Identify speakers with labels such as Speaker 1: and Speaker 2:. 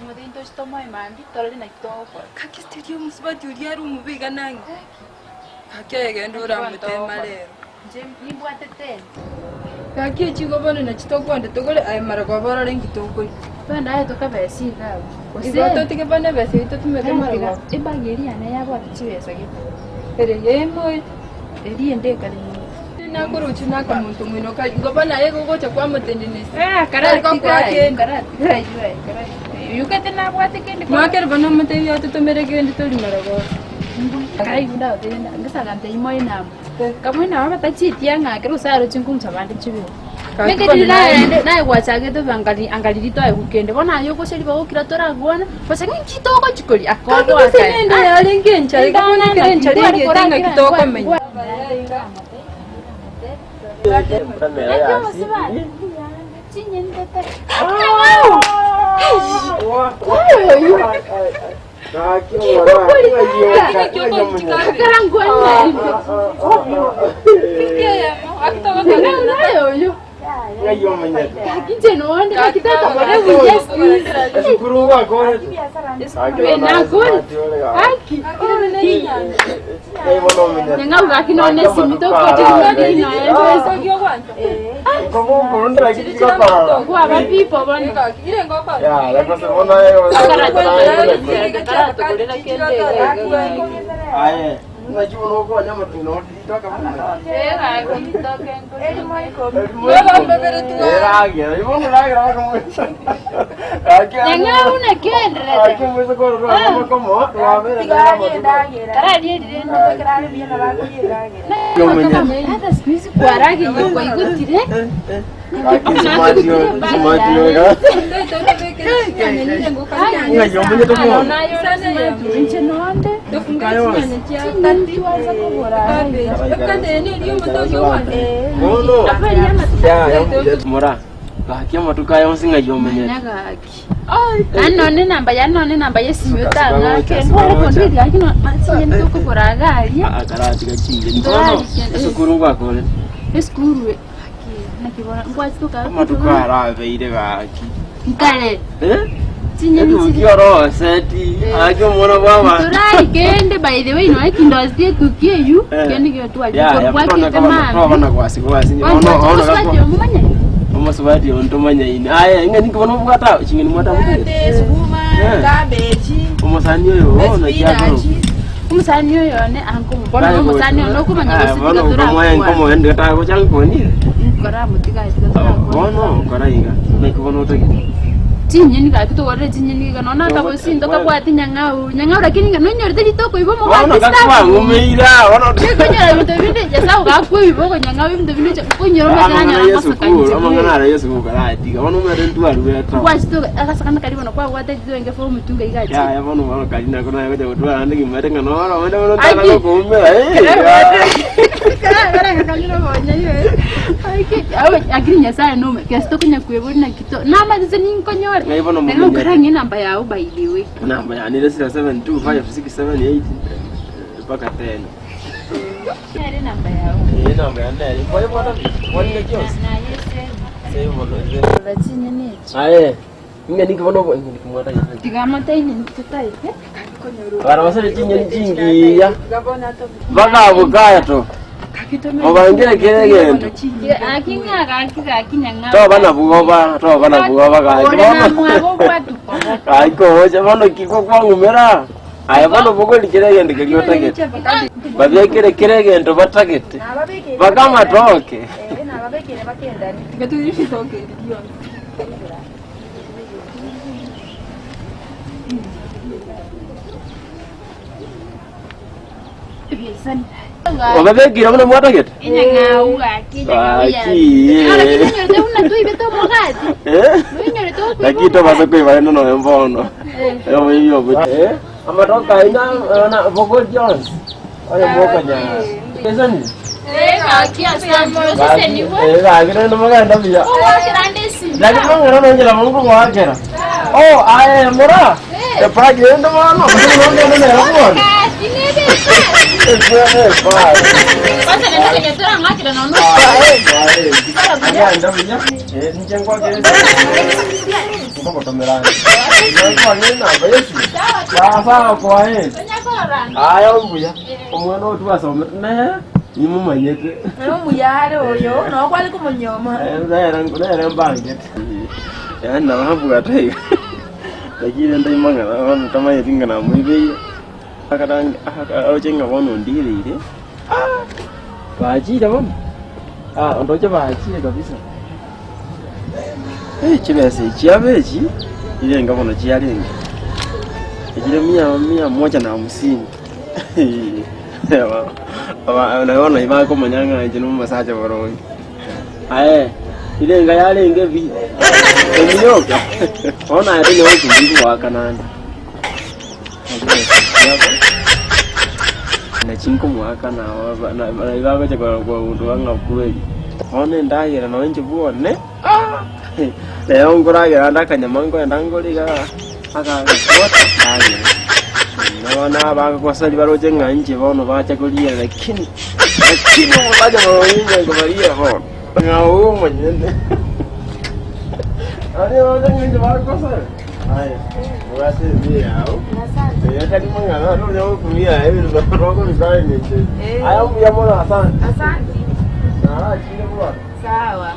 Speaker 1: Omotebi ntoche tomoe mambia torore naki togokora.
Speaker 2: Gaki teri omosubati oria are omobe iga nang'e. Gaki aye genda oramotema rero.
Speaker 1: Inche nimbwate ten.
Speaker 2: Gaki echi igo bono nachi tokwenda togore aye mara koba orore inki tokoria.
Speaker 1: Twende aye tokabesa iga abwo. Gose
Speaker 2: Igo totige bono ebesa eyio totumeke mara
Speaker 1: tiga
Speaker 2: koba.
Speaker 1: ebag eria yane yabwate chibesa gete.
Speaker 2: Ere yemoe.
Speaker 1: Eria ende ekare nyuma.
Speaker 2: Nakoroche nakamonto moino kari igo bono aye igo ogocha kwamotenenesi.
Speaker 1: Eh,
Speaker 2: Tari gokoa
Speaker 1: karatiga aye,
Speaker 2: kende.
Speaker 1: karatiga aywo aye, karatiga aywo. Oyio nabwate kende korwa.
Speaker 2: Mwakere bono omotebi atotomere kende tori marogoba.
Speaker 1: Karaibu ndagotebi ngesagante imoe namba. Kamwe nabo batachitia ng'a ekero gose aroche nkomusa bande chibesa.
Speaker 2: Gaki
Speaker 1: Neke
Speaker 2: bono
Speaker 1: riria
Speaker 2: naye-
Speaker 1: naende naye gwachagete bobe angari angari ritoe kende bono aye ogoseria bagokira toragwana gose ng'aki togochi koria
Speaker 2: Gaki gose
Speaker 1: akogoaka
Speaker 2: nende yarenge enchara iga bono ekero enchara egete ng'aki tokomenya.
Speaker 3: Mora, gaki amatuko aya onsi ng'ai omenyete.
Speaker 1: None namba ya none namba yesimu otang'ake ngware kondiri gaki no chinyeni tokogora iga aria
Speaker 3: Ah, karatiga chinyeni. Bono, esukuru ngwakorete.
Speaker 1: esukuru gaki naki bono ngwachete
Speaker 3: Amatuko arabeire gaki.
Speaker 1: Nkare
Speaker 3: Eh?
Speaker 1: chinyeni
Speaker 3: Etuki
Speaker 1: chiri
Speaker 3: oroseti. Gaki omwana bwa abanto.
Speaker 1: torari kende by the way noe kindosie etuki eywo
Speaker 3: Eh.
Speaker 1: kende gio twari
Speaker 3: Ya, ya,
Speaker 1: kwakete
Speaker 3: toba
Speaker 1: maambia
Speaker 3: na gwasi gwasi.
Speaker 1: Bono
Speaker 3: Ono ono
Speaker 1: omosubati
Speaker 3: gakwa.
Speaker 1: omomanye
Speaker 3: Omosubati oyo ntomanyaine. Aye, ng'ani bono obwata ching'eni mwata
Speaker 4: Sukuma,
Speaker 3: Eh.
Speaker 4: cabbage,
Speaker 3: Omosani oyo ono kiakoro.
Speaker 4: spinach.
Speaker 1: Omosani oyo one anko bono omosani one okomanya gose tiga torakwana
Speaker 3: Nkomoende tagocha nkonire.
Speaker 1: Nkoramotiga tiga torakwana
Speaker 3: Bono kora iga. Naki bono otagete.
Speaker 1: Chinyeni gaki togorere chinyeni iga nonya akabosinto kabwati nyang'au nyang'au lakini ng'a nonyorete rituko igo
Speaker 3: Bono
Speaker 1: omogati
Speaker 3: gakwang'umeira. Bono
Speaker 1: Ekonyora ebinto binde Nyasaye ogakwa ebibe okonyang'au ebinto binde ocha konyora omanyete
Speaker 3: Amang'ana
Speaker 1: nanyora
Speaker 3: y'esukuru,
Speaker 1: ngosoka
Speaker 3: amang'ana ara y'esukuru karatiga. Bono omanyete ntwarwete.
Speaker 1: Kwachete agasakana karia bono kwabwate Twenge form tunga iga achi.
Speaker 3: Yaya bono bono kari nako naye gocha gotwara naende kimanyete ng'a noro omanyete bono
Speaker 1: Aki.
Speaker 3: ntara gokoumera eh.
Speaker 1: Akiri Nyasaye nome kesi tokonya kwebori naki to namanyete ninkonyore.
Speaker 3: Ng'ai bono
Speaker 1: Nari
Speaker 3: momenyete?
Speaker 1: okorang'e enamba yao by the way.
Speaker 3: Namba yane ere 072567 mpaka 10.
Speaker 1: Nere enamba yao.
Speaker 3: Eh enamba yane nere. Kwayebwata kwanire chionsi.
Speaker 1: Naye same.
Speaker 3: Same bono.
Speaker 1: Rora chinyeni echi.
Speaker 3: Aye. Ing'eni inki bono obo- ing'eni kimwatagete?
Speaker 1: Tiga amoteine totaete.
Speaker 3: Barabasere chinyeni chingiya bakabukaya to Mobangire kera egento.
Speaker 1: Aki ng'a gaki gaki nyang'au.
Speaker 3: Toba na bwoba toba na bwoba gaki
Speaker 1: Ore na
Speaker 3: bono
Speaker 1: mwabo obwatu koboko.
Speaker 3: gaki kogocha bono ki gokwang'umera aye bono bogori kera egento keria otagete babekere kera egento batagete baka amatoke
Speaker 4: Nababekere bakendane.
Speaker 2: Tiga torie ritoke eri rionsi.
Speaker 3: Obabekire buna mwatagete?
Speaker 1: Enyang'au gaki, enyang'au ya.
Speaker 3: Gaki, eh.
Speaker 1: Lakini onyorete buna twaibete omogati.
Speaker 3: Eh?
Speaker 1: Nonyorete okoiba
Speaker 3: Lakini tobasa koiba rende nonya mbono.
Speaker 1: Eh.
Speaker 3: Oboibi obo. Eh? Amatoke aino na bogori gionsi. Oyo mokonyara. Esani?
Speaker 1: Eh, gaki asante. Osesenigwe.
Speaker 3: Eh, gaki rende mogende buya.
Speaker 1: Ogwakera nde esimi.
Speaker 3: Lakini mong'ina nonchera mongo goakera. Oh, aye mora.
Speaker 1: Eh.
Speaker 3: Epaki rende bono. Nongende nero bono.
Speaker 1: Gaki nebe.
Speaker 3: Eh, eh,
Speaker 1: Kwanza nende kenye torang'akera nono.
Speaker 3: eh. Genda buya. Eh, ninche nkwakere. Nkogotomera. Nkwakere namba yesu. Sawa sawa kwa heri. Aya mbuya. Omwana oyo twasomete naye nimomanyete.
Speaker 4: Omuyare oyo nokwari kumunyoma.
Speaker 3: Nere nere mbangete. Yaani nababwata iga. Lakini ndaimang'ana bono tamanyeti ng'a namoibeire. Akarange aroche ng'a bono ondireire. Ah! Bachire bono. Ah, ondoche bachire kabisa. Eh, chibesa echi chiabo echi, nirenga bono chiarenge. Echire mia mia moja na hamsini. Aba bono bakomanya ng'a inche nomosacha boronge. Aye, nirenga yarenge bi? Eminyoka. Bono aye tonyara gokumia goaka naende. Naki nkomoaka naye bagocha kondua ng'a kweri. Bono endagera nonye inche bwone, rero nkoragera ande akanyama nkoenda nkore iga akagakota ndagere. Bono abagosari baroche ng'a inche bono bacha koria lakini lakini omosacha bono inche nkobaria bono ng'a oo omonyene. Baria baroche ng'a inche bagosari. Aya, obwate emiyo yao.
Speaker 4: Asante.
Speaker 3: Eh, tari mang'ana, nonya gokumia ebinto nokobikora engencho.
Speaker 4: Eh.
Speaker 3: Aya mbuya mono asante.
Speaker 4: Asante.
Speaker 3: Narachire bwana.
Speaker 4: Sawa.